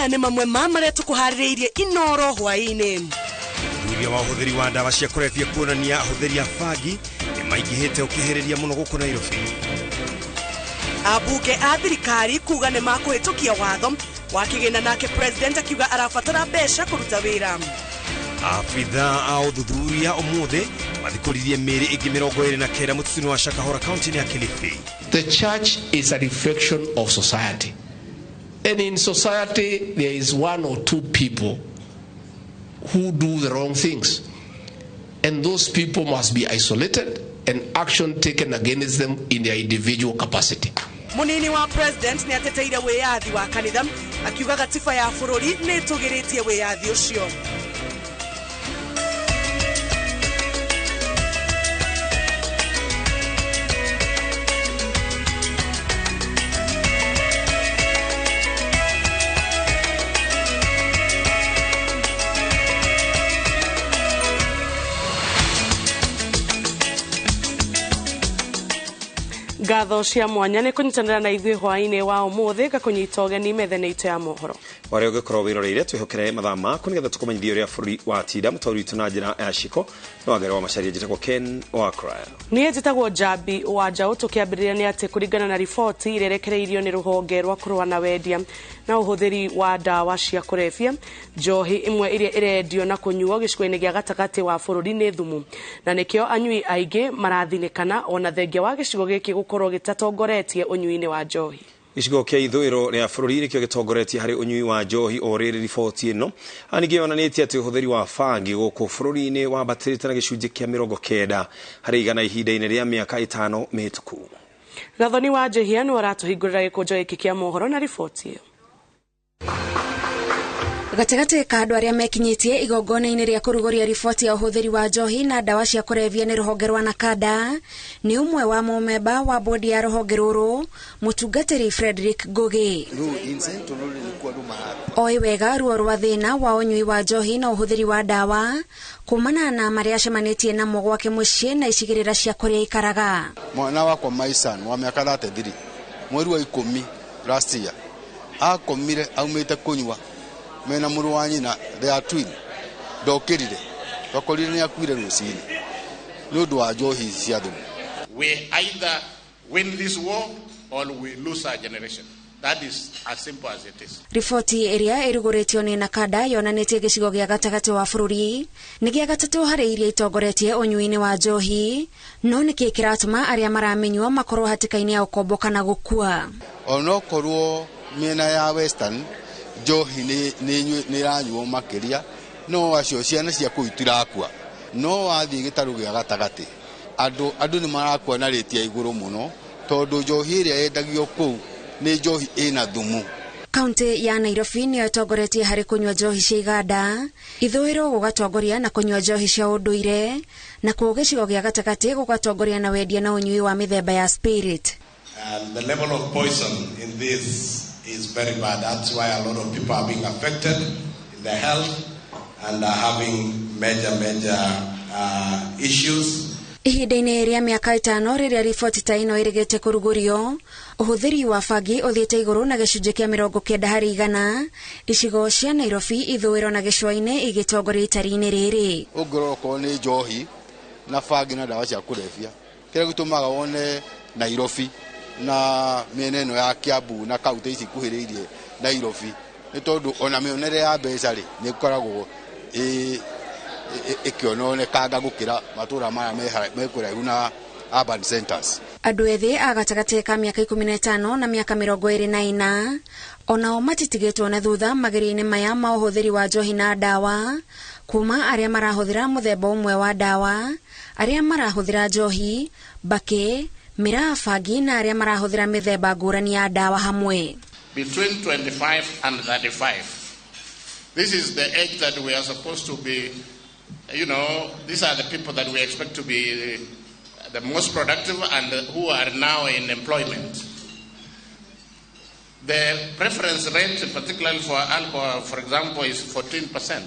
Maya nĩ mamwe ma marĩa tũkũharĩrĩirie Inoro hwaĩ-inĩ. Ũthuthuria wa ũhũthĩri wa ndawa cia kũrebia kuonania ahũthĩri a bangi nĩ maingĩhĩte ũkĩhĩrĩria mũno gũkũ Nairobi. Ambunge a thirikari kuga nĩ makũhĩtũkia watho wa kĩgĩna, nake president akiuga arabatara mbeca kũruta wĩra. Abitha a ũthuthuria ũmũthĩ mathikũririe mĩĩrĩ ĩngĩ 29 mũtitũ-inĩ wa Shakahola kaunti-inĩ ya Kilifi. The church is a reflection of society. And in society, there is one or two people who do the wrong things. And those people must be isolated and action taken against them in their individual capacity. Munini wa president nĩ ateteire wĩyathi wa kanitha akiuga gatiba ya bũrũri nĩ ĩtũgĩrĩtie wĩyathi ũcio. Ngatho cia mwanya nĩ kũnyitanĩra na ithuĩ hwaĩ-inĩ wa ũmũthĩ, ngakũnyita ũgeni metha-inĩ itũ ya mohoro. Warĩa ũngĩkorwo wĩroreire, twĩhokere mathaa maku nĩgetha tũkũmenyithie ũrĩa bũrũri watinda. Mũtaũri witũ na njĩra ya ciko no wangere wa Macharia. Njĩtagwo Ken wa Craya. Niĩ njĩtagwo Njambi wa Njaũ. Tũkĩambĩrĩria nĩ atĩ kũringana na riboti ĩrĩa ĩrekereirio nĩ rũhonge rwa kũrũa na wendia na ũhũthĩri wa ndawa cia kũrebia, njohi ĩmwe ĩrĩa ĩrendio na kũnyuo gĩcigo-inĩ gĩa gatagatĩ wa bũrũri nĩ thumu, na nĩkĩo anyui aingĩ marathinĩkana, ona thengia wa gĩcigo gĩkĩ gũkorwo gĩtatongoretie ũnyui-inĩ wa njohi. Gĩcigo kĩa ithũĩro rĩa bũrũri nĩkĩo gĩtongoretie harĩ ũnyui wa njohi. O rĩrĩ, riboti ĩno ningĩ yonanĩtie atĩ ũhũthĩri wa bangi gũkũ bũrũri-inĩ wambatĩrĩte na gĩcunjĩ kĩa 90% ihinda-inĩ rĩa mĩaka 5 mĩhĩtũku. Gathoni wa Njehia nĩwe ũratũhingũrĩra gĩkũnjo gĩkĩ kĩa mohoro na riboti ĩyo. Gatagatĩ ka andũ arĩa mekinyĩtie igongona-inĩ rĩa kũrugũria riboti ya ũhũthĩri wa njohi na ndawa cia kũrebia nĩ rũhonge rwa Nakada nĩ ũmwe wa mũmemba wa bodi ya rũhonge rũrũ, mũtungatĩri Frederick Ngugi. Oĩ wega ruo rwa thĩna wa ũnyui wa njohi na ũhũthĩri wa ndawa kumana na marĩa acemanĩtie namo gwake mũciĩ na icigĩrĩra cia kũrĩa aikaraga. Mwana wakwa my son wa mĩaka 33, mweri wa 10 last year, akomire aumĩte kũnyua mena mũrũ wa nyina, they are twin. Ndokĩrire, twakorire nĩ akuire rũcinĩ nĩ ũndũ wa njohi cia thumu. We either win this war or we lose our generation. That is as simple as it is. Riboti ĩrĩa ĩrugũrĩtio nĩ Nakada yonanĩtie gĩcigo gĩa gatagatĩ wa bũrũri nĩ gĩa gatatũ harĩ iria itongoretie ũnyui-inĩ wa njohi, no nĩkĩ kĩratũma arĩa maramĩnyua makorwo hatĩka-inĩ ya ũkombo kana gũkua? Onokorwo mĩena ya western njohi nĩ ĩranyuo makĩria, no acio ciana cia kũu itirakua. No wathiĩ gĩtarũ gĩa gatagatĩ, andũ nĩ marakua na rĩti ya igũrũ mũno, tondũ njohi ĩrĩa yendagio kũu nĩ njohi ĩna thumu. Kaunti ya Nairobi nĩyo ĩtongoretie harĩ kũnyua njohi cia iganda, ithũĩro gũgatongoria na kũnyua njohi cia ũndũire, nakuo gĩcigo gĩa gatagatĩ gũgatongoria na wendia na ũnyui wa mĩthemba ya spirit. And the level of poison in this is very bad. That's why a lot of people are being affected in their health and are having major, major issues. Ihinda-inĩ rĩa mĩaka 5 rĩrĩa riboti ta ĩno ĩrĩgĩte kũrugũrio, ũhũthĩri wa bangi ũthiĩte igũrũ na gĩcunjĩ kĩa 90%, icigo cia Nairobi, ithũĩro na gĩcũa-inĩ igĩtongoria itari-inĩ rĩrĩ. Ũngĩrora okorwo nĩ njohi na bangi na ndawa cia kũrebia, kĩrĩa gĩtũmaga wone Nairobi na mĩena ĩno ya Kiambu na kaunti ici ikuhĩrĩirie Nairobi nĩ tondũ ona mĩonere ya mbeca rĩ nĩ ĩkoragwo ĩkĩonekanga gũkĩra matũra maya me kũraihu na urban centers. Andũ ethĩ a gatagatĩ ka mĩaka 15 na mĩaka 24 onao matitigĩtwo na thutha magerio-inĩ maya ma ũhũthĩri wa njohi na ndawa, kuma arĩa marahũthĩra mũthemba ũmwe wa ndawa, arĩa marahũthĩra njohi, mbakĩ, mĩraa, bangi na arĩa marahũthĩra mĩthemba ngũrani ya ndawa hamwe. Between 25 and 35. This is the age that we are supposed to be, you know, these are the people that we expect to be the most productive and who are now in employment. The preference rate, particularly for alcohol, for example, is 14%.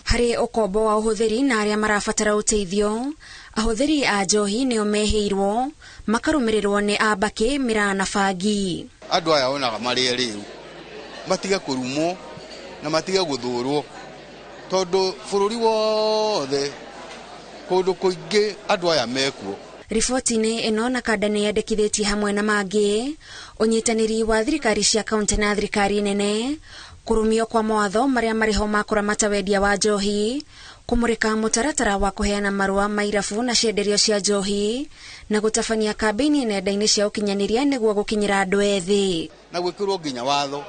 Harĩ ũkombo wa ũhũthĩri na arĩa marabatara ũteithio, ahũthĩri a njohi nĩo mehĩirwo, makarũmĩrĩrwo nĩ a mbakĩ, mĩraa na bangi. Andũ aya onaga marĩ erĩu matige kũrumwo Na matige gũthũrwo tondũ bũrũri wothe kũndũ kũingĩ andũ aya mekuo. Riboti-inĩ ĩno NACADA nĩ yendekithĩtie hamwe na mangĩ ũnyitanĩri wa thirikari cia kaunti na thirikari nene, kũrũmio kwa mawatho marĩa marĩho ma kũramata wendia wa njohi, kũmũrĩka mũtaratara wa kũheana marũa ma irabu na cienderio cia njohi, na gũtabania kambĩini nenda-inĩ cia ũkinyanĩria nĩguo gũkinyĩra andũ ethĩ. Na gwĩkĩrwo nginya watho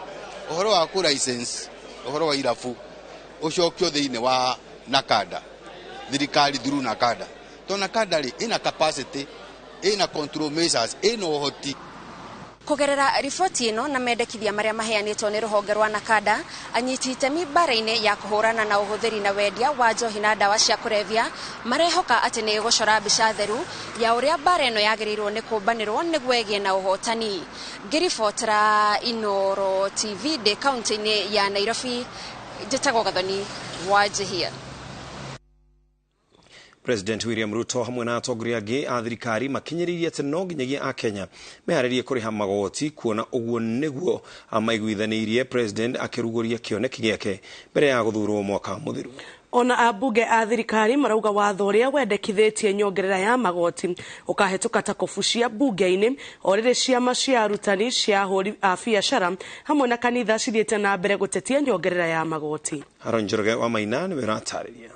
ũhoro wa kũ license ũhoro wa irabu ũcokio thĩinĩ wa NACADA, thirikari through NACADA. To NACADA rĩ ĩna capacity, ĩna control measures, ĩna ũhoti. Kũgerera riboti ĩno na mendekithia marĩa maheanĩtwo nĩ rũhonge rwa NACADA, anyiti itemi mbara-inĩ ya kũhũrana na ũhũthĩri na wendia wa njohi na ndawa cia kũrebia marehoka atĩ nĩ ĩgũcora mbica theru ya ũrĩa mbara ĩno yagĩrĩirwo nĩ kũmbanĩrwo nĩguo ĩgĩe na ũhotani. Ngĩribotera Inooro TV ndĩ kaunti-inĩ ya Nairobi, njĩtagwo Gathoni wa Njihia. President William Ruto hamwe na atongoria angĩ a thirikari makinyĩrĩirie atĩ no nginyagia Akenya meharĩrie kũrĩha magoti kuona ũguo nĩguo amaiguithanĩirie President akĩrugũria kĩoneki gĩake mbere ya gũthurwo mwaka mũthiru. Ona ambunge a thirikari marauga watho ũrĩa wendekithĩtie nyongerera ya magoti ũkahĩtũka ta kũbucia mbunge-inĩ o rĩrĩ ciama cia arutani cia ahũri a biacara hamwe na kanitha cithiĩte na mbere gũtetia nyongerera ya magoti. Aaron Njoroge wa Maina nĩwe ũratarĩria.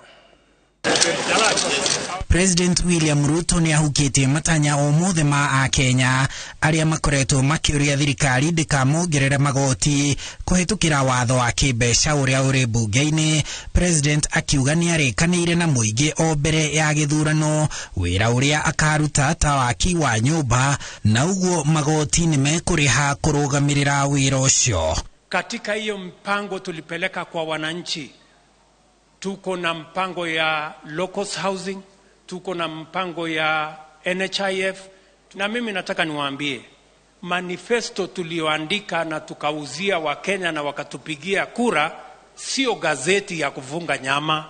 President William Ruto nĩ ahukĩtie matanya o mothe ma Akenya arĩa makoretwo makĩũria thirikari ndĩkamongerere magoti kũhĩtũkĩra watho wa kĩmbeca ũrĩa ũrĩ mbunge-inĩ. President akiuga nĩ arĩkanĩire na mũingĩ o mbere ya gĩthurano wĩra ũrĩa akaruta ta waki wa nyũmba na ũguo magoti nĩ mekũrĩha kũrũgamĩrĩra wĩra ũcio. Katika hiyo mpango tulipeleka kwa wananchi, tuko na mpango ya low cost housing, tuko na mpango ya NHIF, na mimi nataka niwaambie manifesto tulioandika na tukauzia Wakenya na wakatupigia kura sio gazeti ya kufunga nyama,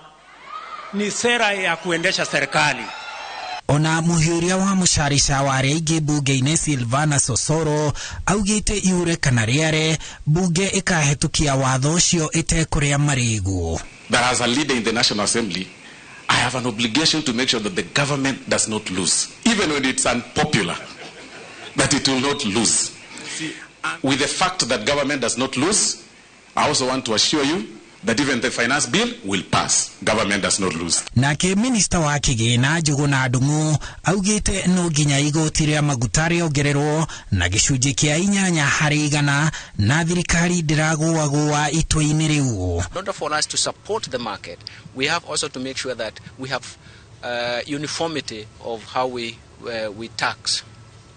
ni sera ya kuendesha serikali. Ona muhiuria wa mucarica wa arĩa aingĩ mbunge-inĩ Silvana Sosoro augĩte iure kana rĩare mbunge ĩkahĩtũkia watho ũcio ĩtekũrĩa marĩĩgu. That as a leader in the National Assembly, I have an obligation to make sure that the government does not lose, even when it's unpopular, that it will not lose. With the fact that government does not lose, I also want to assure you that even the finance bill will pass. Government does not lose. Nake minista wa kĩgĩna Njũgũna Ndung'u augĩte no nginya igoti rĩa maguta rĩongererwo na gĩcunjĩ kĩa 8% na thirikari ndĩragũagũa itua-inĩ rĩu. In order for us to support the market, we have also to make sure that we have uniformity of how we tax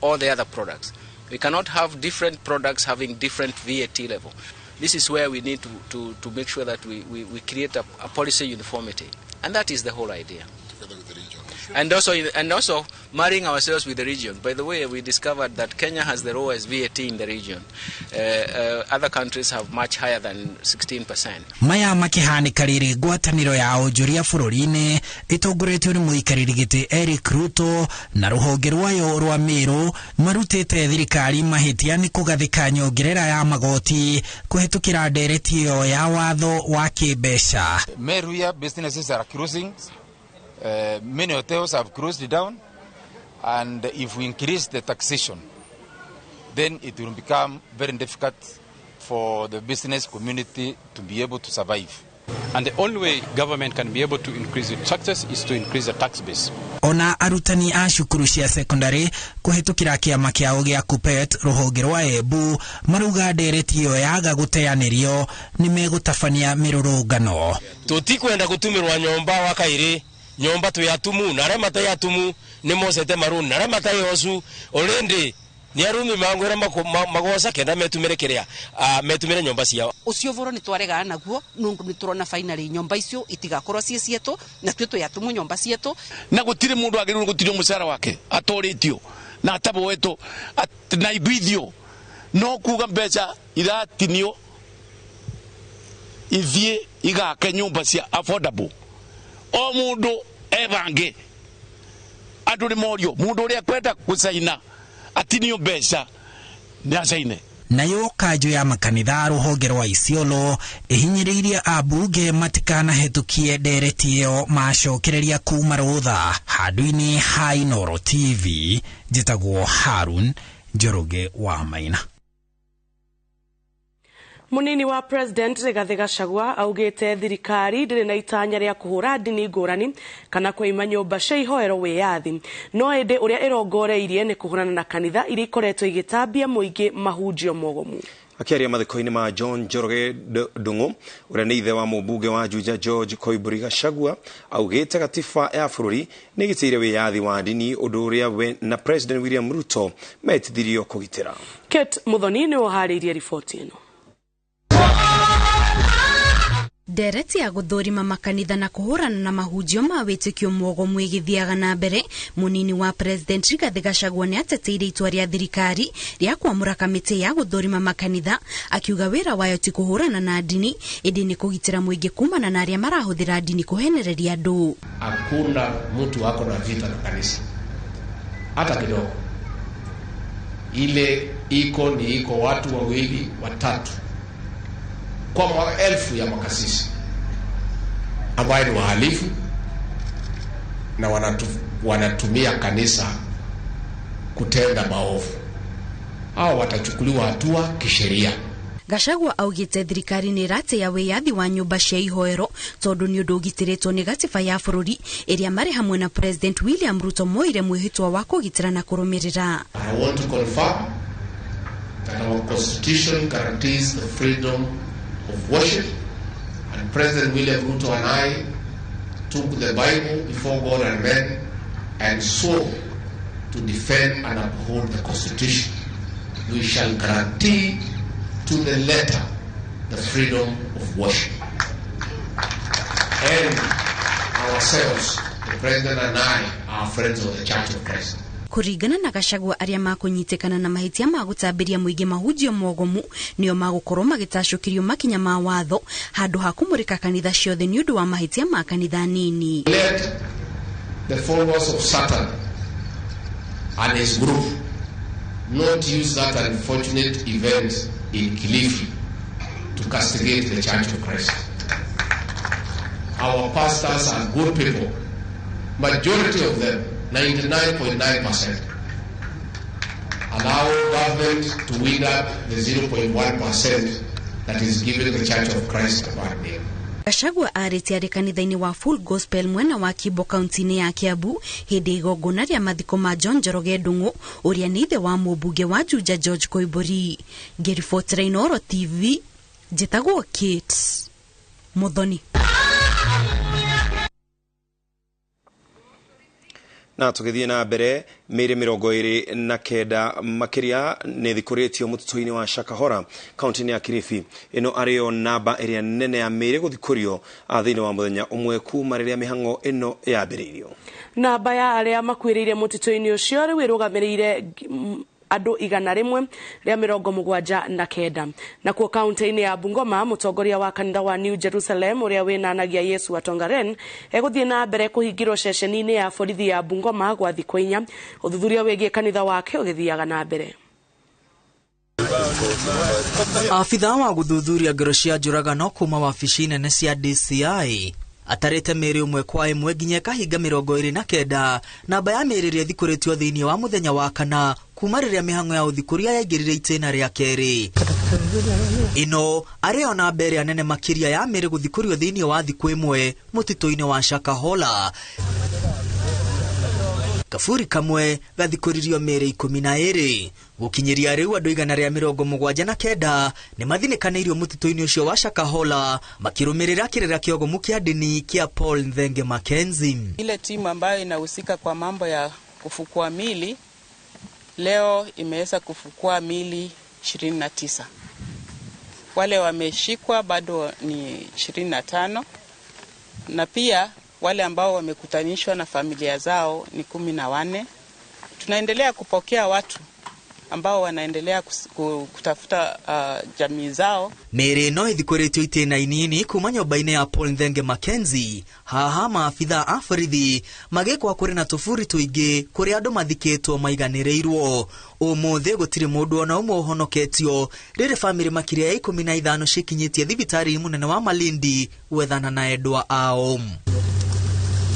all the other products. We cannot have different products having different VAT level. This is where we need to make sure that we create a policy uniformity. And that is the whole idea. And also marrying ourselves with the region. By the way, we discovered that Kenya has the lowest VAT in the region. Other countries have much higher than 16%. Maya makĩhanĩka rĩrĩ ngwatanĩro ya onjoria bũrũri-inĩ ĩtongoretio nĩ mũikarĩri gĩtĩ Eric Ruto na rũhonge rwayo rwa Meru marutĩte thirikari mahĩtia nĩ kũgathĩka nyongerera ya magoti kũhĩtũkĩra ndereti ĩyo ya watho wa kĩmbeca. Meru here businesses are cruising. Many hotels have closed down, and if we increase the taxation, then it will become very difficult for the business community to be able to survive. And the only way government can be able to increase its taxes is to increase the tax base. Ona arutani a cukuru cia secondary kũhĩtũkĩra kĩama kĩao gĩa KUPPET rũhonge rwa Embu marauga ndereti ĩyo yaga gũteanĩrio nĩ megũtabania mĩrũrũngano. Tũtikwenda gũtumĩrwa nyũmba wa kairĩ nyomba tu yatumu na arĩa matarĩ atumu nĩ mocete maruni na arĩa matarĩ ocu already nĩ arumi mangwĩra magoca kenda metumĩre kĩrĩa metumĩre nyomba ciao. Ũcio ũboro nĩ twaregana naguo nũndũ nĩ tũrona finally nyomba icio itigakorwo ciĩ cietũ na tuĩ twĩ nyomba cietũ na gũtirĩ mũndũ agĩrĩirwo gũtirio mũcara wake atorĩtio na ataboetwo na iguithio no kuga mbeca iratinio ithiĩ igake nyũmba cia affordable o mundu ebange andu ni morio mundu uria kwenda gucaina atinio mbeca ni acaine. Nayo kanjũ ya makanitha rũhonge rwa Isiolo ĩhinyĩrĩirie ambunge matikanahetũkie ndereti ĩyo macokereria kuma rũtha. Handũ-inĩ ha Inooro TV, njĩtagwo Harun Njoroge wa Maina. Munini wa President Rigathi Gachagua augite thirikari ndiri na itanya ria kuhura ndini ngurani kana kuima nyumba cia ihoero wiyathi, no indi uria irongoreirie ni kuhurana na kanitha iria ikoretwo igitambia muingi mahunjio mogomu. Akiaria mathiko-inĩ ma John Njoroge Ndung'u ũrĩa nĩ ithe wa mũmbunge wa Juja George Koimburi, Gachagua augĩte gatiba ya bũrũri nĩ ĩgitĩire wĩyathi wa ndini, ũndũ ũrĩa we na President William Ruto metithirio kũgitĩra. Kate Muthoni nĩ ũharĩirie riboti ĩno. Ndereti ya guthurima makanitha na kuhurana na mahunjio ma witikio mwogomu igithiaga na mbere. Munini wa President Rigathi Gachagua ni ateteire itua ria thirikari ria kwamura kamiti ya guthurima makanitha, akiuga wira wayo ti kuhurana na ndini indi ni kugitira muingi kumana na aria marahuthira ndini kuhenereria andu. Hakuna mtu ako na vita na kanisa hata kidogo. Ile iko ni iko watu wawili watatu kwa maelfu ya makasisi ambayo ni wahalifu na wanatumia kanisa kutenda maovu. Hao watachukuliwa hatua kisheria. Gachagua augite thirikari ni rate ya wiyathi wa nyumba cia ihoero tondu ni undu ugitiritwo ni gatiba ya bururi iria mari hamwe na President William Ruto moire mwihitwa wa kugitira na kurumirira. I want to confirm that our constitution guarantees the freedom of worship, and President William Ruto and I took the Bible before God and men and swore to defend and uphold the Constitution. We shall guarantee to the letter the freedom of worship. And ourselves, the President and I, are friends of the Church of Christ. Kuringana na Gachagua aria makunyitikana na mahitia ma gutambiria muingi mahunjio mogomu nio magukorwo magitacukirio makinya ma watho handu ha kumurika kanitha ciothe ni undu wa mahitia ma kanitha nini. Let the followers of Satan and his group not use that unfortunate event in Kilifi to castigate the Church of Christ. Our pastors are good people, majority of them, 99.9%. Allow government to weed up the 0.1% that is giving the Church of Christ a bad name. Gachagua arĩtie arĩ kanitha-inĩ wa Full Gospel mwena wa Kimbo kaunti-inĩ ya Kiambu hĩndĩ igongona rĩa mathiko ma John Njoroge Ndung'u ũrĩa nĩ ithe wa mũmbunge wa Juja George Koimburi. Ngĩribotera Inooro TV, njĩtagwo Kate Muthoni. Na tugithie na mbere, mĩĩrĩ 29 makĩria nĩ thikũrĩtio mũtitũ-inĩ wa Shakahola kaunti-inĩ ya Kilifi. Ĩno arĩyo namba ĩrĩa nene ya mĩĩrĩ gũthikũrio thĩinĩ wa mũthenya ũmwe kuma rĩrĩa mĩhang'o ĩno yambĩrĩirio. Namba ya arĩa makuĩrĩire mũtitũ-inĩ ũcio rĩu ĩrũgamĩrĩire andũ 179. Nakuo kaunti-inĩ ya Bungoma, mũtongoria wa kanitha wa New Jerusalem ũrĩa wĩnanagia Yesu wa Tongaren egũthiĩ na mbere kũhingĩrwo ceceni-inĩ ya borithi ya Bungoma gwa thikũ 4. Ũthuthuria wĩgiĩ kanitha wake ũgĩthiaga na mbere. Afitha wa gũthuthuria ngero cia njũragano kuma wabici nene cia DCI atarĩte mĩĩrĩ ũmwe kwa ĩmwe nginya ĩkahinga 29 namba ya mĩĩrĩ ĩrĩa ĩthikũrĩtio thĩinĩ wa mũthenya wa kana kuma rĩrĩa mĩhang'o ya ũthikũria yaingĩrire itĩna rĩa kerĩ. Ĩno arĩyo namba ĩrĩa nene makĩria ya mĩĩrĩ gũthikũrio thĩinĩ wa thikũ ĩmwe mũtitũ-inĩ wa Shakahola. Kaburi kamwe gathikũririo mĩĩrĩ 12. Gũkinyĩria rĩu andũ 179 nĩ mathinĩkanĩirio mũtitũ-inĩ ũcio wa Shakahola makĩrũmĩrĩra kĩrĩra kĩogomu kĩa ndini kĩa Paul Nthenge Mackenzie. Ile timu ambayo inahusika kwa mambo ya kufukua mili leo imeweza kufukua mili 29. Wale wameshikwa bado ni 25, na pia wale ambao wamekutanishwa na familia zao ni 14. Tunaendelea kupokea watu ambao wanaendelea kutafuta jamii zao. Mĩĩrĩ ĩno ĩthikũrĩtio itĩna inini kuma nyũmba-inĩ ya Paul Nthenge Mackenzie. Haha maabitha a borithi magĩkwa kũrĩ na tũburi tũingĩ kũrĩa andũ mathikĩtwo maiganĩrĩirwo. Ũmũthĩ gũtirĩ mũndũ ona ũmwe ũhonoketio rĩrĩ bamĩrĩ makĩria ya 15 cikinyĩtie thibitarĩ mũnene wa Malindi gwethana na endwa ao.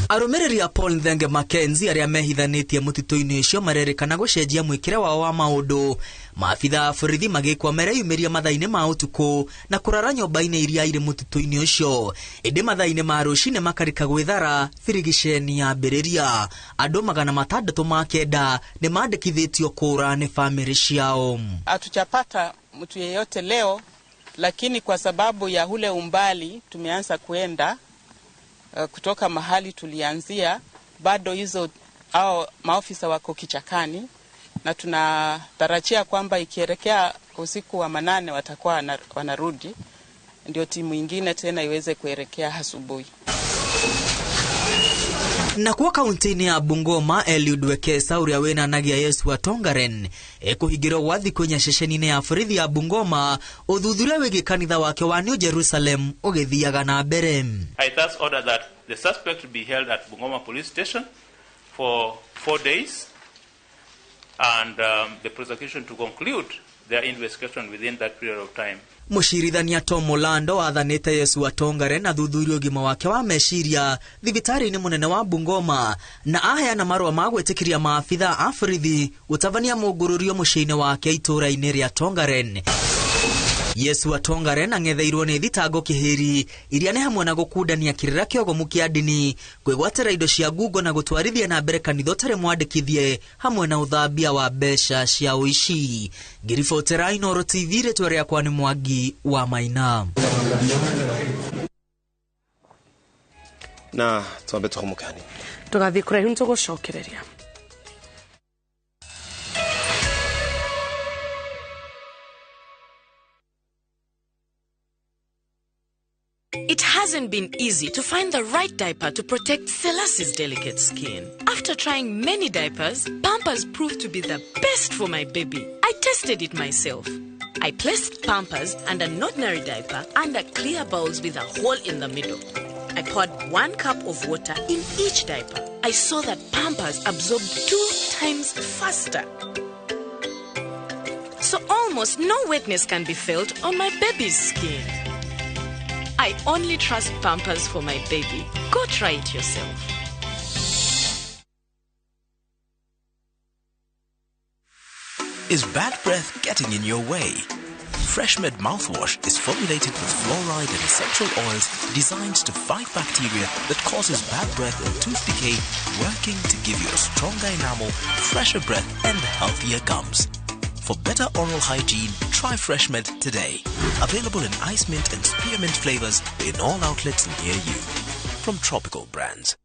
Arũmĩrĩri a Paul Nthenge Mackenzie arĩa mehithanĩtie mũtitũ-inĩ ũcio marerĩkana gũcenjia mwĩkĩre wao wa maũndũ. Maabitha a borithi magĩkwa mereyumĩria mathaa-inĩ ma ũtukũ na kũrara nyũmba-inĩ iria irĩ mũtitũ-inĩ ũcio, ĩndĩ mathaa-inĩ ma rũcinĩ makarika gwĩthara birigiceni yambĩrĩria. Andũ 609 nĩ mandĩkithĩtio kũra nĩ bamĩrĩ ciao. Hatujapata mtu yeyote leo, lakini kwa sababu ya ule umbali tumeanza kuenda kutoka mahali tulianzia, bado hizo au maofisa wako kichakani, na tunatarajia kwamba ikielekea usiku wa manane watakuwa wanarudi, ndio timu ingine tena iweze kuelekea asubuhi. Na kuwa kaunti-inĩ ya Bungoma, Eliud Wekesa ũrĩa wĩnanagia Yesu wa Tongaren ekũhingĩrwo gwa thikũ inya ceceni-inĩ ya borithi ya Bungoma, ũthuthuria wĩgiĩ kanitha wake wa New Jerusalem ũgĩthiaga na mbere. I thus order that the suspect be held at Bungoma Police Station for 4 days and the prosecution to conclude their investigation within that period of time. Mũcirithania Tom Olando athanĩte Yesu wa Tongaren athuthurie ũgima wake wa meciria thibitarĩ-inĩ mũnene wa Bungoma na aheana marũa ma gwĩtĩkĩria maabitha a borithi gũtabania mũngũrũrio mũciĩ-inĩ wake itũũra-inĩ rĩa Tongaren. Yesu wa Tongaren ang'etheirwo nĩ thitango kĩhĩri iria nĩ hamwe na gũkundania kĩrĩra kĩogomu kĩa ndini, kwĩgwatĩra indo cia ngungo na gũtwarithia na mbere kanitha ũtarĩ mwandĩkithie, hamwe na ũthambia wa mbeca cia ũici. Ngĩribotera Inooro TV, rĩtwa rĩakwa nĩ Mwangi wa Maina. Na twambe tũhũmũkani tũgathiĩ kũraihu nĩtũgũcokereria. It hasn't been easy to find the right diaper to protect Selassie's delicate skin. After trying many diapers, Pampers proved to be the best for my baby. I tested it myself. I placed Pampers and an ordinary diaper under clear bowls with a hole in the middle. I poured 1 cup of water in each diaper. I saw that Pampers absorbed 2 times faster. So almost no wetness can be felt on my baby's skin. I only trust Pampers for my baby. Go try it yourself. Is bad breath getting in your way? FreshMed mouthwash is formulated with fluoride and essential oils designed to fight bacteria that causes bad breath and tooth decay, working to give you a stronger enamel, fresher breath and healthier gums. For better oral hygiene, try FreshMed today. Available in ice mint and spearmint flavors in all outlets near you. From Tropical Brands.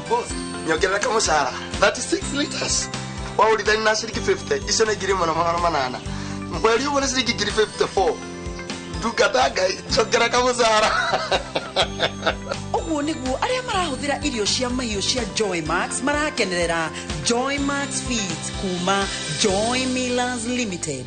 Boss, nyongerera kamushahara 36 liters waurithani na ciringi 50 icio nĩ 1800 mweri ũmwe nĩ ciringi 54 ndungata Ngai njongera kamushahara. Ũguo nĩguo arĩa marahũthĩra irio cia mahiũ cia Joy Max marakenerera Joy Max Feeds kuma Joy Millers Limited.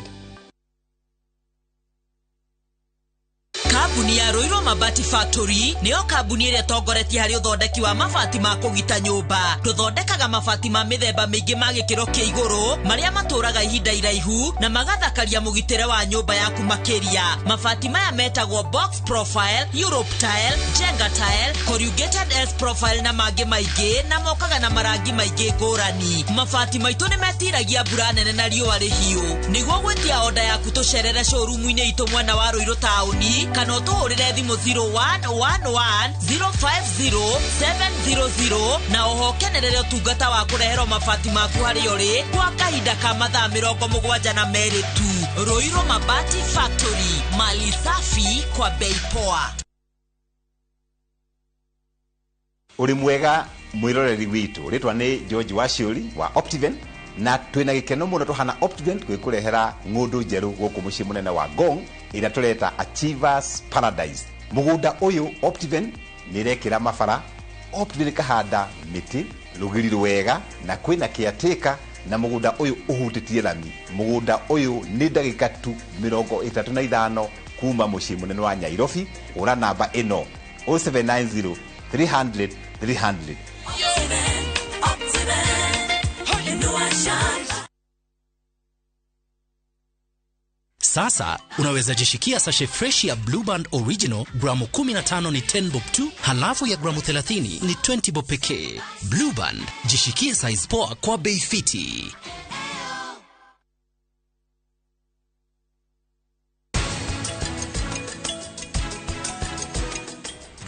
Kambuni ya Ruiru Mabati Factory nĩyo kambuni ĩrĩa ĩtongoretie harĩ ũthondeki wa mabati ma kũgita nyũmba. Tũthondekaga mabati ma mĩthemba mĩingĩ ma gĩkĩro kĩa igũrũ marĩa matũraga ihinda iraihu na magathakaria mũgitĩre wa nyũmba yaku makĩria. Mabati maya metagwo box profile, Europe tile, Jenga tile, corrugated S profile na mangĩ maingĩ, na mokaga na marangi maingĩ ngũrani. Mabati maitũ nĩ metiragia mbura nene na riũa rĩhiũ. Nĩguo gwĩtia oda yaku tũcerere showroom-inĩ itũ mwena wa Ruiru taũni kana ũtũhũrĩre thimũ 0111 050 700 na oho kenerere ũtungata wa kũreherwo mabati maku harĩa ũrĩ kwa kahinda ka mathaa 72 tu. Ruiru Mabati Factory, mali safi kwa bei poa. Uri mwega mwiroreri witu ritwa ni George Waciuri wa Optiven na twina gikeno muno tuhana Optiven twikurehera ng'undu njeru guku mucii munene wa Ngong ira tureta Achievers Paradise. Mugunda uyu Optiven nirekira mabara, Optiven kahanda miti rugiri rwega na kwina caretaker na mugunda uyu uhutitie rami. Mugunda uyu ni ndagika tu 35 kuma mucii munene wa Nairobi. Ura namba ino 0790 300 300. Sasa unaweza jishikia sashe fresh ya Blue Band Original gramu 15 ni 10 bob tu, halafu ya gramu 30 ni 20 bob pekee. Blue Band, jishikie size poa kwa bei fiti.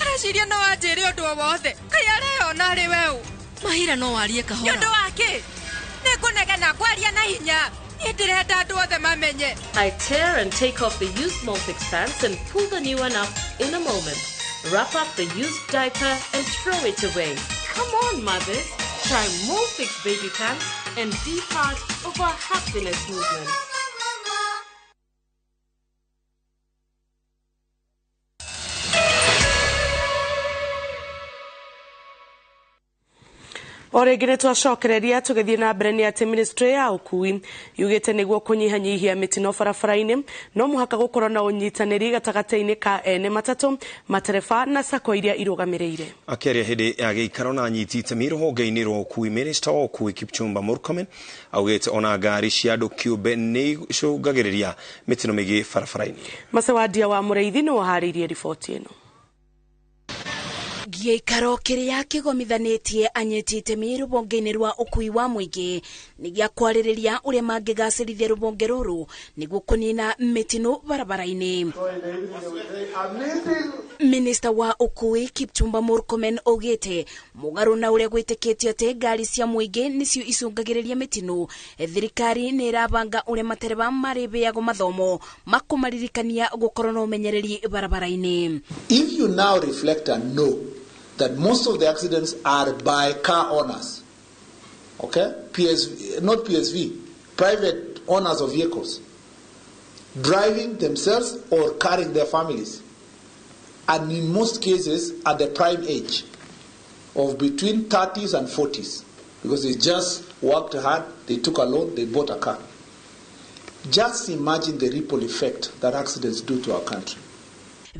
Areciria no anjĩre ũndũ o wothe kai areyona arĩ weũ. Mahira no warie kahora. Nĩ ũndũ wa kĩ? Nĩngũnegena ngwaria na hinya. I tear and take off the used Molfix pants and pull the new one up in a moment. Wrap up the used diaper and throw it away. Come on, mothers. Try Molfix baby pants and be part of our happiness movement. O rĩngĩ nĩ twacokereria tũgĩthiĩ na mbere nĩ atĩ ministry ya ũkui yugĩte nĩguo kũnyihanyihia mĩtino barabara-inĩ no mũhaka gũkorwo na ũnyitanĩri gatagatĩ-inĩ ka ene matatũ, matereba na sacco iria irũgamĩrĩire. Akĩaria hĩndĩ ya gĩikaro na anyiti itemi rũhonge-inĩ rwa ũkui, minista wa ũkui Kipchumba Murkomen augĩte ona ngari cia andũ kĩũmbe nĩ icũngagĩrĩria mĩtino mĩingĩ barabara-inĩ. Macewandia wa Mũrĩithi nĩwe ũharĩirie riboti ĩno. Gĩikaro kĩrĩa kĩgomithanĩtie anyiti itemi rũhonge-inĩ rwa ũkui wa mũingĩ nĩ gĩa kwarĩrĩria ũrĩa mangĩgacĩrithia rũhonge rũrũ nĩguo kũnina mĩtino barabara-inĩ. Minista wa ũkui Kipchumba Murkomen augĩte mũgarũ na ũrĩa gwĩtĩkĩtio atĩ ngari cia mũingĩ nĩcio icũngagĩrĩria mĩtino, thirikari nĩ ĩrabanga ũrĩa matereba marĩbĩagwo mathomo makũmaririkania gũkorwo na ũmenyereri barabara-inĩ. If you now reflect and know that most of the accidents are by car owners, okay? PSV, not PSV, private owners of vehicles, driving themselves or carrying their families, and in most cases at the prime age of between 30s and 40s, because they just worked hard, they took a loan, they bought a car. Just imagine the ripple effect that accidents do to our country.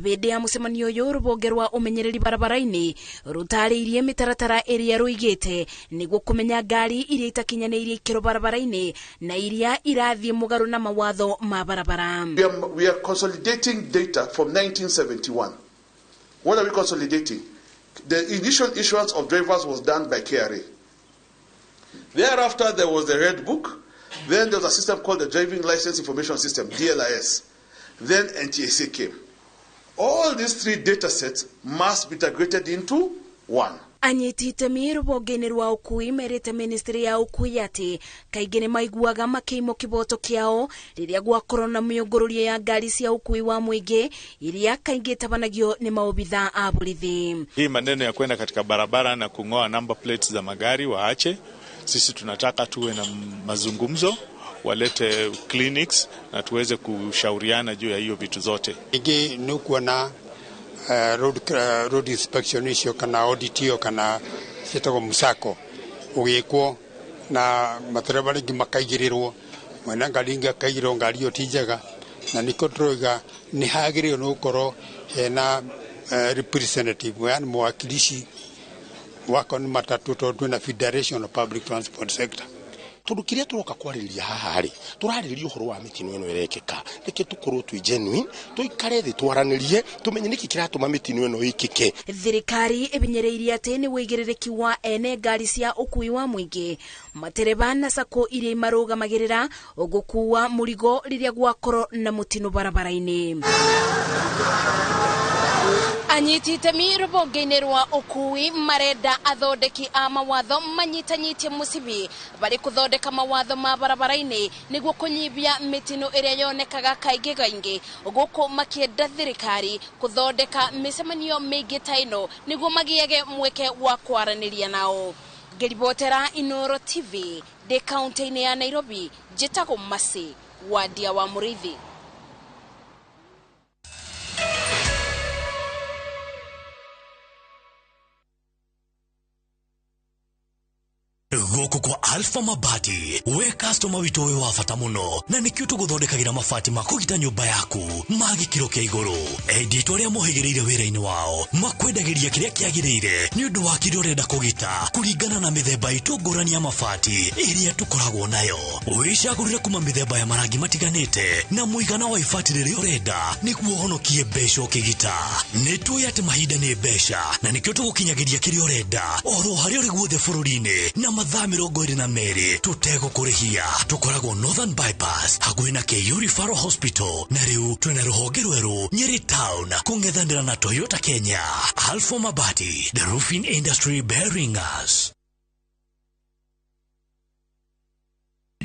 Hĩndĩ ya mũcemanio ũyũ rũhonge rwa ũmenyereri barabara-inĩ rũtarĩirie mĩtaratara ĩrĩa rũigĩte nĩguo kũmenya ngari iria itakinyanĩirie ikĩro barabara-inĩ na iria irathiĩ mũgarũ na mawatho ma barabara. We are consolidating data from 1971. What are we consolidating? The initial issuance of drivers was done by KRA. Thereafter there was the Red Book. Then there was a system called the Driving License Information System, DLIS. Then NTSA came. All these three data sets must be integrated into one. Anyiti itemi rũhonge-inĩ rwa ũkui merĩte ministry ya ũkui atĩ kaingĩ nĩ maiguaga makĩimwo kĩboto kĩao rĩrĩa gwakorwo na mĩũngũrũrio ya ngari cia ũkui wa mũingĩ iria kaingĩ itabanagio nĩ maobitha a borithi. Hii maneno ya kwenda katika barabara na kung'oa number plates za magari waache. Sisi tunataka tuwe na mazungumzo, walete clinics na tuweze kushauriana juu ya hiyo vitu zote. Ingi nukuwa na road inspection icio kana audit iyo kana cietagwo musako ugikwo na matereba ringi makaigĩrĩrwo mwene ngari ingĩ akaigĩrĩrwo ngari iyo ti njega, na nĩkĩo tũroiga nĩ hagĩrĩirwo nĩ gũkorwo hena representative, yani mwakilishi wako nĩ matatũ tondũ twĩna Federation of Public Transport Sector. Tondu kiria turoka kwarĩrĩria haha rĩ, tũrarĩrĩria ũhoro wa mĩtino ĩno ĩrekĩka. Reke tũkorwo twĩ genuine, tũikare thĩ twaranĩrie, tũmenye nĩkĩ kĩratũma mĩtino ĩno ĩkĩke. Thirikari ĩbinyĩrĩirie atĩ nĩ wĩigĩrĩrĩki wa ene ngari cia ũkui wa mũingĩ, matereba na sacco iria imarũgamagĩrĩra gũkua mũrigo rĩrĩa gwakorwo na mũtino barabara-inĩ. Anyiti itemi rũhonge-inĩ rwa ũkui marenda athondeki a mawatho manyitanyitie mũcibi bari kũthondeka mawatho ma barabara-inĩ nĩguo kũnyibia mĩtino ĩrĩa yonekaga kaingĩ kaingĩ gũkũ makĩenda thirikari kũthondeka mĩcemanio mĩingĩ ta ĩno nĩguo magĩage mweke wa kwaranĩria nao. Ngĩribotera Inooro TV ndĩ kaunti-inĩ ya Nairobi, njĩtagwo Mercy Wadia wa Mũrĩithi. Gũkũ kwa Alpha Mabati we customer witũ wĩ wa bata mũno na nĩkĩo tũgũthondekagĩra mabati ma kũgita nyũmba yaku ma gĩkĩro kĩa igũrũ. Endia aitũ arĩa mohĩgĩrĩire wĩra-inĩ wao makwendagĩria kĩrĩa kĩagĩrĩire nĩ ũndũ wa kĩrĩa ũrenda kũgita kũringana na mĩthemba itũ ngũrani ya mabati ĩrĩa tũkoragwo nayo. Wĩcagũrĩre kuma mĩthemba ya marangi matiganĩte na mũigana wa ibati rĩrĩa ũrenda nĩguo ũhonokie mbeca ũkĩgita. Nĩ tũĩ atĩ mahinda nĩ mbeca na nĩkĩo tũgũkinyagĩria kĩrĩa ũrenda oro harĩa ũrĩ guothe bũrũri-inĩ na mathaa 22 tũtegũkũrĩhia. Tũkoragwo Northern Bypass hakuhĩ na KU Referral Hospital na rĩu twĩna rũhonge rwerũ Nyeri Town kũng'ethanĩra na Toyota Kenya. Alpha Mabati, the roofing industry bearing us.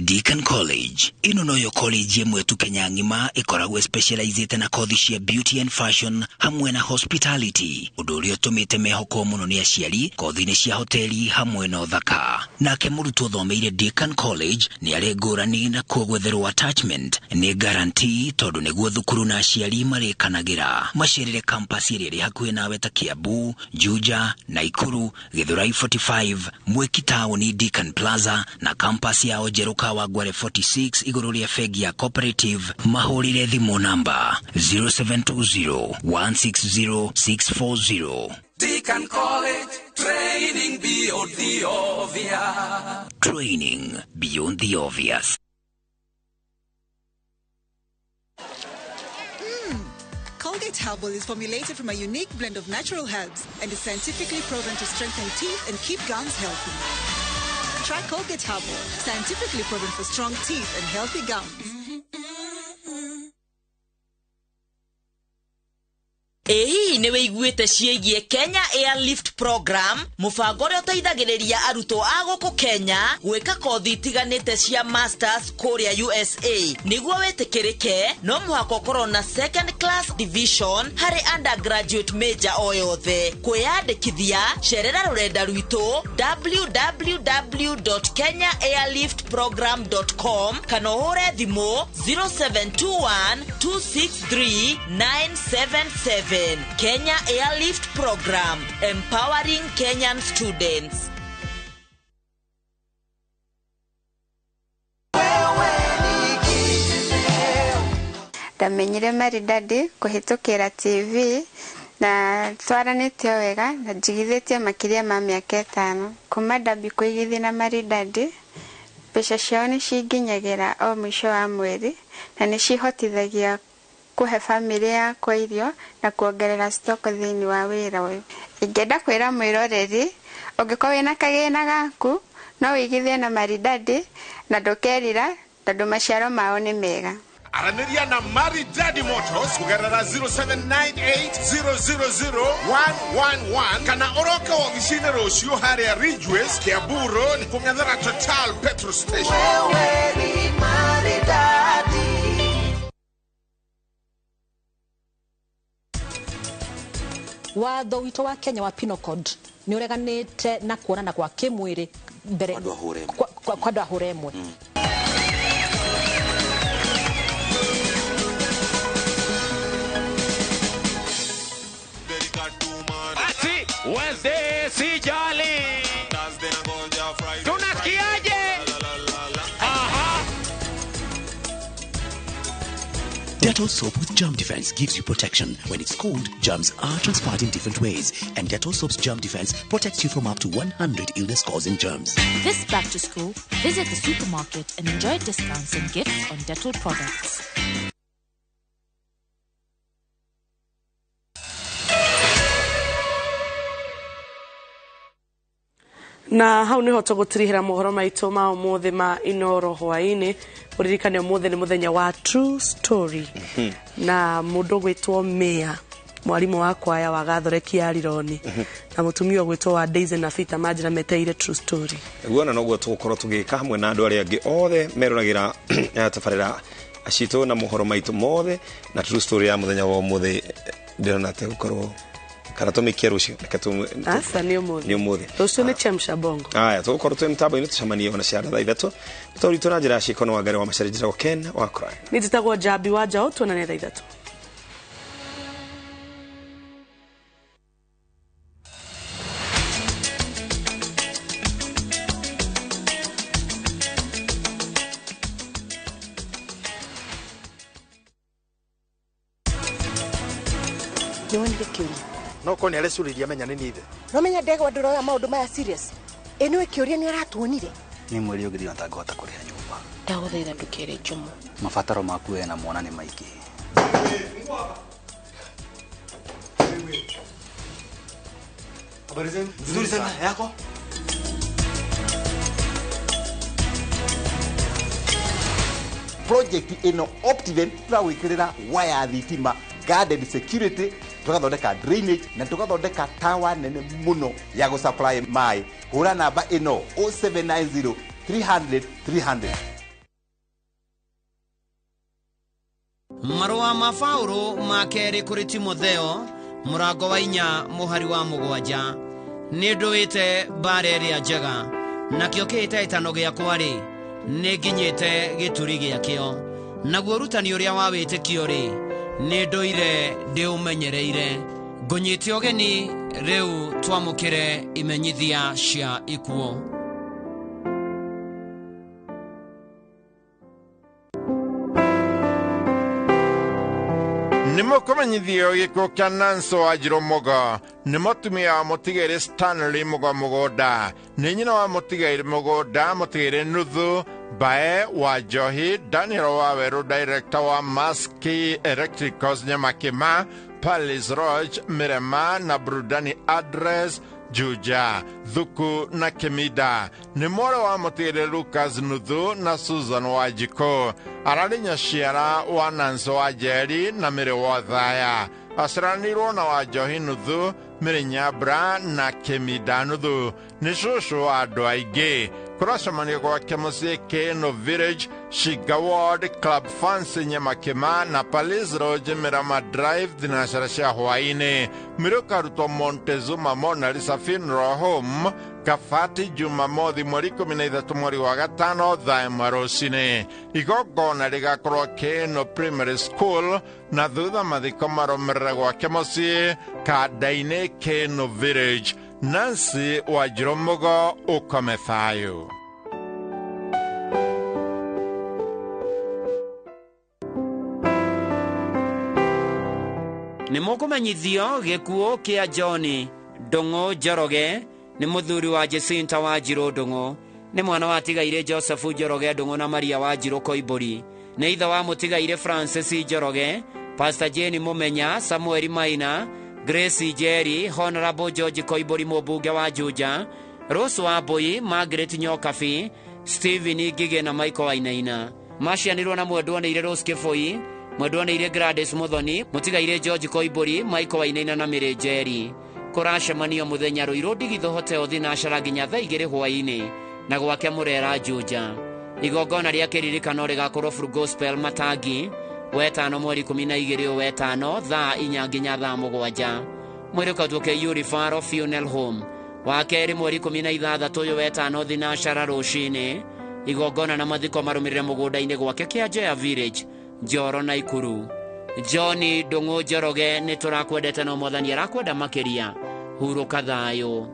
Deacon College ĩno noyo college ĩmwe tu Kenya ng'ima ĩkoragwo specializĩte na kothi cia beauty and fashion hamwe na hospitality, ũndũ ũrĩa ũtũmĩte mehokwo mũno nĩ aciari kothi-inĩ cia hoteli hamwe na ũthaka. Nake mũrutwo ũthomeire Deacon College nĩ arĩ ngũrani na kuo gwetherwo attachment nĩ guarantee tondũ nĩguo thukuru na aciari marĩkanagĩra. Macerere campus ĩrĩa ĩrĩ hakuhĩ nawe ta Kiambu, Juja, Naikuru, Githurai 45, Mwiki Town, Deacon Plaza na campus yao njerũ Kawangware 46 igũrũ rĩa bengi ya Cooperative. Mahũrĩre thimũ namba 0720 160 640. Deacon College, training beyond the obvious. Training beyond the obvious. Colgate Herbal is formulated from a unique blend of natural herbs and is scientifically proven to strengthen teeth and keep gums healthy. Try Colgate Herbal, scientifically proven for strong teeth and healthy gums. Ĩ hihi nĩ wĩiguĩte ciĩgiĩ Kenya Airlift Program, mũbango ũrĩa ũteithagĩrĩria arutwo a gũkũ Kenya gwĩka kothi itiganĩte cia masters kũrĩa USA. Nĩguo wĩtĩkĩrĩke no mũhaka ũkorwo na second class division harĩ undergraduate major o yothe. Kwĩyandĩkithia, cerera rũrenda rwitũ www.kenyaairliftprogram.com kana ũhũre thimũ 0721 263 977. Kenya Airlift Program, empowering Kenyan students. Ndamenyire Maridadi kũhĩtũkĩra TV na twaranĩtie wega na njigithĩtie makĩria ma mĩaka 5. Kuma ndambia kũigithia na Maridadi, mbeca ciao nĩ cinginyagĩra o mũico wa mweri na nĩ cihotithagia kũhe bamĩrĩ yakwa irio na kuongerera stock thĩinĩ wa wĩra ũyũ. Ingĩenda kwĩra mwĩroreri, ũngĩkorwo wĩna kagĩna gaku no wĩigithie na Maridadi na ndũkerira tondũ maciaro mao nĩ mega. Aranĩria na Maridadi Motors kũgerera 0798000111 kana ũroke wabici-inĩ rũciũ harĩa Ridgeways, Kiambu Road, kũng'ethera Total petrol station. Wewe ni Maridadi. Watho witũ wa Kenya wa Penal Code nĩ ũreganĩte na kuonana kwa kĩmwĩrĩ mbere kwa andũ a hũra ĩmwe. Wednesday sijali, tunasikiaje? Aha. Dettol soap with germ defense gives you protection. When it's cold, germs are transferred in different ways, and Dettol soap's germ defense protects you from up to 100 illness-causing germs. This back to school, visit the supermarket and enjoy discounts and gifts on Dettol products. Na hau niho tũgũtirihĩra mohoro maitũ ma ũmũthĩ ma Inooro hwaĩ-inĩ. Ũririkane ũmũthĩ nĩ mũthenya wa true story na mũndũ gwĩtwo Mia Mwarimu wa kwaya wa Gathoreki ya Rironi na mutumia ũgwĩtwo wa Daisy na Fita manjĩra meteire true story. Guona noguo tũgũkorwo tũgĩka hamwe na andũ arĩa angĩ othe meroragĩra tabarĩra citũ na mohoro maitũ mothe na true story ya mũthenya wa ũmũthĩ ndĩrona atĩ gũkorwo kana tũmĩkie rũciũ reke Aca nĩ ũmũthĩ. Nĩ ũmũthĩ. Rũciũ nĩ chemsha bongo. Aya tũgũkorwo twĩ mĩtambo-inĩ tũcemanie ona cia thaa 3 tũtũritũ na njĩra ya ciĩko na Wangari wa Macharia njĩtagwo Ken wa Kũraya. Nĩ njĩtagwo Njambi wa Njaũ, tuonane thaa 3. Nĩwonire kĩũria? No korwo nĩarecũrĩria menya nĩ niĩ ithe. No menya ndegwa ndũroya maũndũ maya serious. Ĩ nĩwe kĩũria nĩaratuonire. Nĩ mweri ũngĩ ndĩrona ta ngũhota kũrĩha nyũmba. Ndagũthaitha ndũkere Njumo. Mabataro maku we na mwana nĩ maingĩ. Habari zenu? Nzuri sana, yako? Project ĩno Optiven tũragwĩkĩrĩra waya thitima, guarded security, tũgathondeka drainage na tũgathondeka tower nene mũno ya gũsupply maĩ. Hũra namba ĩno 0790 300 300. Marũa ma Paũlũ ma kerĩ kũrĩ Timotheo mũrango wa 4 mũhari wa 7. Nĩ ndũĩte mbara ĩrĩa njega, nakĩo kĩhĩtahĩtano gĩakwa rĩ nĩ nginyĩte gĩturi gĩakĩo, naguo ũrutani ũrĩa wa wĩtĩkio rĩ nĩ ndũire ndĩũmenyereire. Ngũnyite ũgeni rĩu twamũkĩre imenyithia cia ikuũ. Nĩ mũkũmenyithio gĩkuũ kĩa Nancy Wanjirũ Mũgo nĩ mũtumia wa mũtigairĩ Stanley Mũgo Mũgũnda, nĩ nyina wa mũtigairĩ Mũgũnda, mũtigairĩ Nuthu Bae wa Njohi, Daniel Waweru director wa Maski Electricals Nyamakima, Palace Lodge Mirema na Burudani Address Juja, Thuku na Kimida. Nĩ mwarĩ wa mũtigairĩ Lucas Nuthu na Susan Wanjikũ. Ararĩ nyaciara wa Nancy wa Njeri na Mĩrĩ wa Thaya. Aciaranĩirwo na Wanjohi Nuthu, Mĩrĩ Nyambra na Kimida Nuthu. Nĩ cũcũ wa andũ aingĩ. Kũracemanio gwake mũciĩ Keno Village, Shiga Ward, Club Fancy Nyamakima na Palace Lodge Mirama Drive thinacara cia hwaĩ-inĩ. Mwĩrĩ ũkarutwo Montezuma Mona Lisa Funeral Home, Kabati Jumamothi mweri 13 mweri wa 5 thaa 1 rũcinĩ. Igongona rĩgakorwo Keno Primary School na thutha mathiko marũmĩrĩre gwake mũciĩ Kanda-inĩ Keno Village. Nancy Wanjirũ Mũgo, ũkome thayũ. Nĩ mũkũmenyithio gĩkuũ kĩa John Ndũng'ũ Njoroge nĩ mũthuri wa Jacinta Wanjirũ Ndũng'ũ, nĩ mwana wa tigairĩ Joseph Njoroge Ndũng'ũ na Maria Wanjirũ Koimbũri, nĩ ithe wa mũtigairĩ Francis Njoroge, Pastor Jane Mũmenya, Samuel Maina, Grace Njeri, Honorable George Koimbũri mũmbunge wa Juja, Rose Wambui, Margaret Nyokabi, Stephen Ngigĩ na Michael Wainaina. Macianirwo na mwendwa nĩ Rose Kĩbũi, mwendwa nĩ Gladys Muthoni, mũtigairĩ George Koimbũri, Michael Wainaina na Mary Njeri. Kũracemanio mũthenya Rũirũ Ndigithũ Hotel thinacara nginya thaa 2 hwaĩ-inĩ na gwake Mũrera Juja. Igongona rĩa kĩririkano rĩgakorwo Full Gospel Matangi wetano mweri 12 wetano thaa 4 nginya thaa 7. Mwĩrĩ ũkarutwo KU Referral Funeral Home wa kerĩ mweri 16 ũyũ wetano thinacara rũcinĩ. Igongona na mathiko marũmĩrĩre mũgũnda-inĩ gwake Kĩanjoya Village, Njoro na Ikuru. John Ndũng'ũ Njoroge, nĩ tũrakwendete no Mwathani arakwenda makĩria. Hurũka thayũ.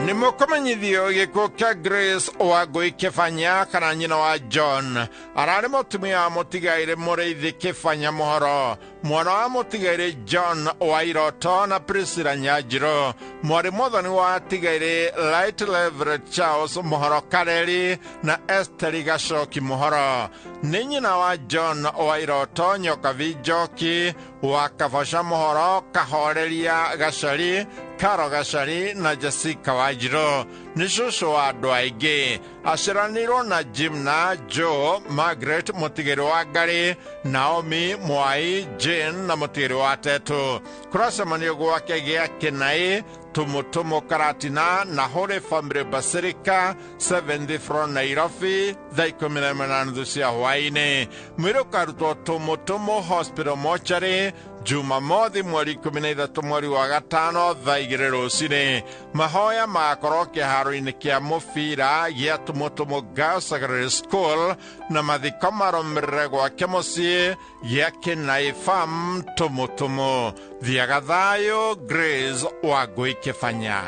Nĩ mũkũmenyithio gĩkuũ kĩa Grace Wangũi Kĩbanya kana nyina wa John. Ararĩ mũtumia wa mũtigairĩ Mũrĩithi Kĩbanya Mũhoro, mwana wa mũtigairĩ John wa Iroto na Priscilla Nyanjirũ, mwarĩ Mũthoni wa tigairĩ Light Reverend Charles Mũhoro Kareri na Esther Gacoki Mũhoro. Nĩ nyina wa John wa Iroto, Nyokabi Njoki wa Kaboca Mũhoro, Kahoreria Gacari, Karo Gacari na Jessica Wanjirũ. Nĩ cũcũ wa andũ aingĩ. Aciaranĩirwo na Jim na Joe, Margaret mũtigĩrĩ wa Ngarĩ, Naomi, Mwai, Jane na mũtigĩrĩ wa Tetũ. Kũracemanio gwake gĩa Kĩnaĩ, Tumutumu Karatina na Holy Family Basilica 7th floor Nairobi thaa 11:30 cia hwaĩ-inĩ. Mwĩrĩ ũkarutwo Tumutumu Hospital Mortuary Jumamothi mweri 13 mweri wa gatano thaa 2 rũcinĩ. Mahoya magakorwo kĩharo-inĩ kĩa mũbira gĩa Tumutumu Girls Secondary School na mathiko marũmĩrĩre gwake mũciĩ gĩa Kĩnaĩ Farm Tumutumu. Thiaga thayũ. Grace Wangũi Kĩbanya.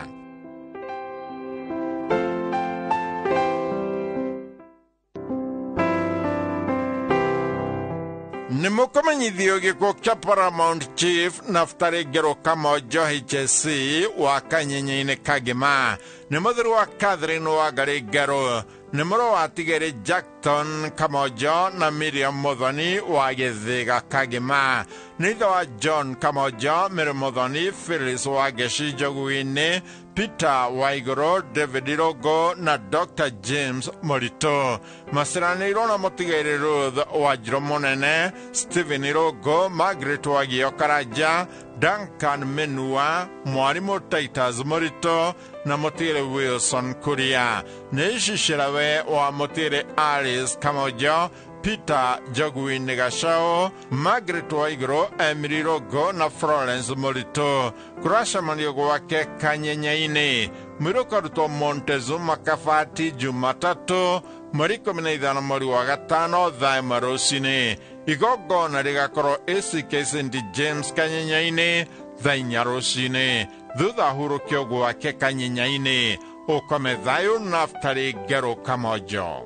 Nĩ mũkũmenyithio gĩkuũ kĩa Paramount Chief Naftali Ngerũ Kamonjo HSC wa Kanyenye-inĩ Kagima. Nĩ mũthuri wa Catherine Wangari Ngerũ. Nĩ mũrũ wa Tigĩrĩ Jackton Kamonjo na Miriam Muthoni wa Gĩthĩga Kagima. Nĩ ithe wa John Kamonjo, Mary Muthoni, Phyllis wa Ngeci Njogu-inĩ, Peter Waigũrũ, David Irũngũ na Dr. James Mũritũ. Maciaranĩirwo na mũtigairĩ Ruth Wanjirũ Mũnene, Stephen Irũngũ, Margaret Wagio Karanja, Duncan Menua, mwarimũ Titus Mũritũ na mũtigĩrĩ Wilson Kuria. Nĩ icicĩrawe wa mũtigĩrĩ Alice Kamonjo, Peter Njogu-inĩ Gacau, Margaret Waigũrũ, Emily Irũngũ na Florence Mũritũ. Kũracemanio gwake Kanyenye-inĩ. Mwĩrĩ ũkarutwo Montezuma Kabati Jumatatũ mweri 15 mweri wa gatano thaa 1 rũcinĩ. Igongona rĩgakorwo ACK St James Kanyenye-inĩ thaa 4 rũcinĩ. Thutha hurũkio gwake Kanyenye-inĩ. Ũkome thayũ. Naftali Ngerũ Kamonjo.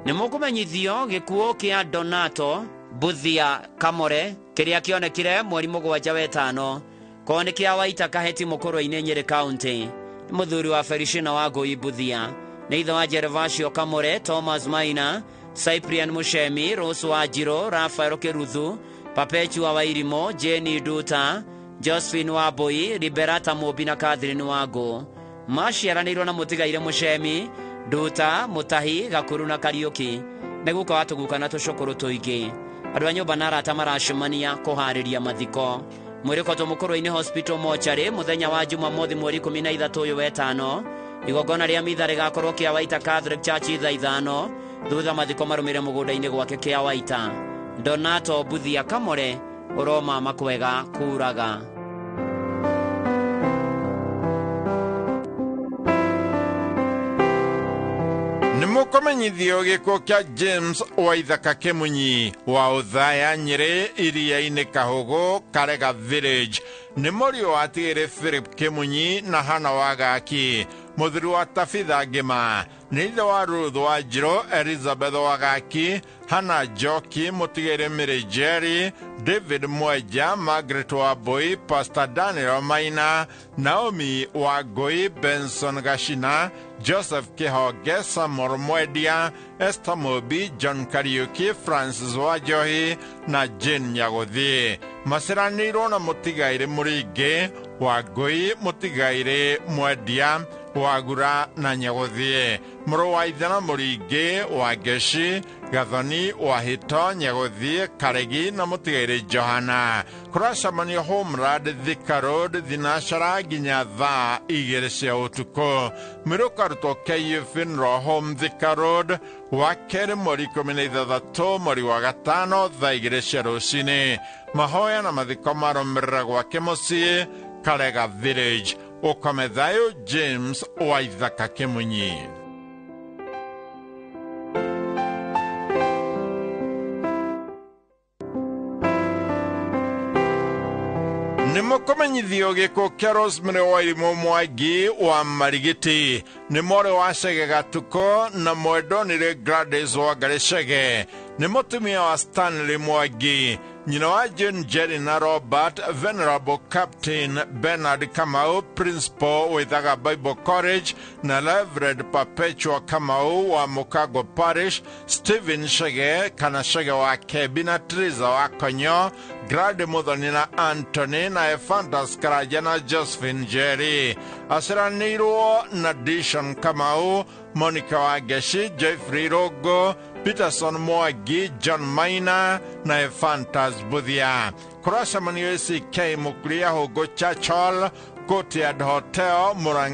Nĩ mũkũmenyithio gĩkuũ kĩa Donato Buthia Kamore kĩrĩa kĩonekire mweri 7 wetano ko nĩ kĩa Waita Kaheti Mũkũrwe-inĩ Nyĩrĩ County. Nĩ mũthuri wa Feliciana Wangũi Buthia, nĩ ithe wa Gervasio Kamore, Thomas Maina, Cyprian Mushemi, Rose Wanjirũ, Rafael Kĩruthu, Perpetua Wairimo, Jane Nduta, Josephine Wambui, Liberata Mũmbi na Catherine Wangũ. Maciaranĩirwo na mũtigaire Mushemi, Nduta, Mutahi, Gakuru na Kariũki. Nĩ guka wa tũguka na tũcũkũrũ tũingĩ. Andũ a nyũmba na arata maracemania kũharĩria mathiko. Mwĩrĩ ũkotwo Mũkũrwe-inĩ Hospital Mortuary mũthenya wa Jumamothi mweri 13 ũyũ wetano. Igongona rĩa mitha rĩgakorwo kĩa Waita Catholic Church thaa 5 thutha mathiko marũmĩrĩre mũgũnda-inĩ gwake kĩa Waita. Donato Buthia Kamore ũromama kwega kuraga. Nĩ mũkũmenyithio gĩkuũ kĩa James Waithaka Kĩmunyi wa Ũthaya Nyĩrĩ Iria-inĩ Kahũgũ Karega Village. Nĩ mũriũ wa Tigĩrĩ Philip Kĩmunyi na Hana Wagaki. Mũthuri wa Tabitha Ngĩma. Nĩ ithe wa Ruth Wanjirũ, Elizabeth Wagaki, Hana Njoki, mũtigĩrĩ Mary Jerry, David Mwenja, Margaret Wambui, Pastor Daniel Maina, Naomi Wangũi, Benson Gacina, Joseph Kĩhonge, Samuel Mwendia, Esther Mũmbi, John Kariũki, Francis Wanjohi na Jane Nyagũthiĩ. Maciaranĩirwo na mũtigairĩ Mũringĩ, Wangũi, mũtigairĩ Mwendia, Wagura na Nyagũthiĩ. Mũrũ wa ithe na Mũringĩ, Wangeci, Gathoni, Wahĩto, Nyagũthiĩ, Karegi na mũtigairĩ Johana. Kũracemanio Homeland Thika Road thinacara nginya thaa 2 cia ũtukũ. Mwĩrĩ ũkarutwo KU Funeral Home Thika Road wa kerĩ mweri 16 mweri wa gatano thaa 2 cia rũcinĩ. Mahoya na mathiko marũmĩrĩra gwake mũciĩ Karega Village. Ũkome thayũ. James Waithaka Kĩmunyi. Nĩ mũkũmenyithio gĩkuũ kĩa Rosemary Wairimu Mwangi wa Marigiti. Nĩ mwarĩ wa Chege Gatuko na mwendonire Gladys Wangari Chege. Nĩ mũtumia wa Stanley Mwangi. Nyina wa Jane Jerry na Robert, Venerable Captain Bernard Kamau, Principal Withaga Bible College, na Reverend Perpetua Kamau wa Mukago Parish, Stephen Shege kana Shege wa Kebi na Triza wa Konyo, Grade Muthoni na Anthony na Ephantas Karaja na Josephine Jerry. Aciaranĩirwo na Dishon Kamau, Monica Wangeshi, Jeffrey Rogo, Peterson Mwangi, John Maina na Ephantas Buthia. Kũracemanio ACK Mũkuria Hũngũ Church Hall, Courtyard Hotel, Murang'a.